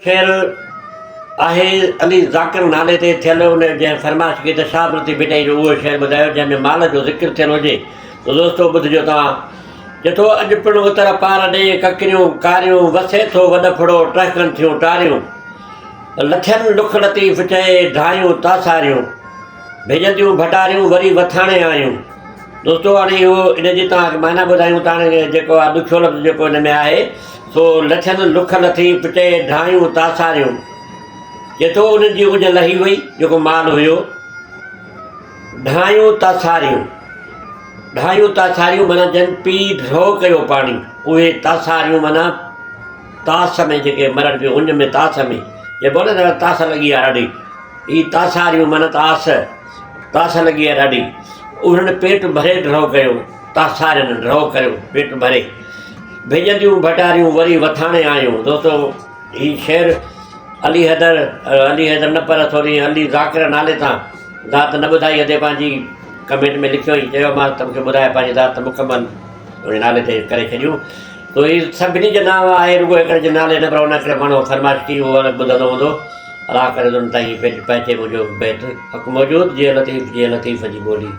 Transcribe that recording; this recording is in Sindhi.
شعر آهي علي ذاڪر نالي تي ٿيل ان جنهن فرمائش ڪئي ته شاهه عبداللطيف ڀٽائي جو اهو شعر ٻڌايو جنهن ۾ مال جو ذڪر ٿيل هجي ته دوستو ٻڌجو توهان چي ٿو اڄ پڻ اتر پار ڏي ڪڪريون ڪاريون وسي ٿو وڏ ڦڙو ٽهڪن ٿيون ٽاريون لٿين لک لطيف چئي ڍايون تاساريون ڀيڄنديون ڀٽاريون وري وٿاڻي آيون. دوستو هاڻي اهو ان جي توهان کي معنيٰ ٻڌايون ته هاڻي جيڪو آهي ڏکيو لفظ جيڪو ان ۾ آهي سو لڇن لک لٿي پٽي ڍايون تاساريون جيتو انهن جي اڄ لهي وئي جيڪو مال هيو ڍايون تاساريون ڍايون تاساريون معنيٰ جن پي ڍو ڪيو پاڻي اهي تاساريون معنيٰ تاس ۾ جيڪي مرن پيو اڃ ۾ تاس ۾ چئبو آهي نه تاس لڳي آهي ڏاڍي هي تاساريون معنيٰ تاس تاس لڳي آهي ڏاڍي. انهن پيٽ ڀري ڍؤ ڪيو. تاسارين ڍؤ ڪيو پيٽ ڀري. ڀڄنديون ڀٽاريون وري وٿاڻي آيون. دوستو هي شعر علي حيدر علي حيدر نه پر سوري علي ذاڪر نالي تان ذات نه ٻڌائي ادي پنهنجي ڪمينٽ ۾ لکيو ۽ چيو مان ته مونکي ٻڌائي پنهنجي ذات مڪمل ان نالي تي ڪري ڇڏيون. تو هي سڀني جي نانء آهي رڳو هڪڙي جي نالي نه پر ان ڪري ماڻهو فرمائش ڪئي اهو الڳ ٻڌندو هوندو الله ڪري ته ان تائين پهچي منهنجو بيت حق موجود جيئي لطيف جيئي لطيف جي ٻولي.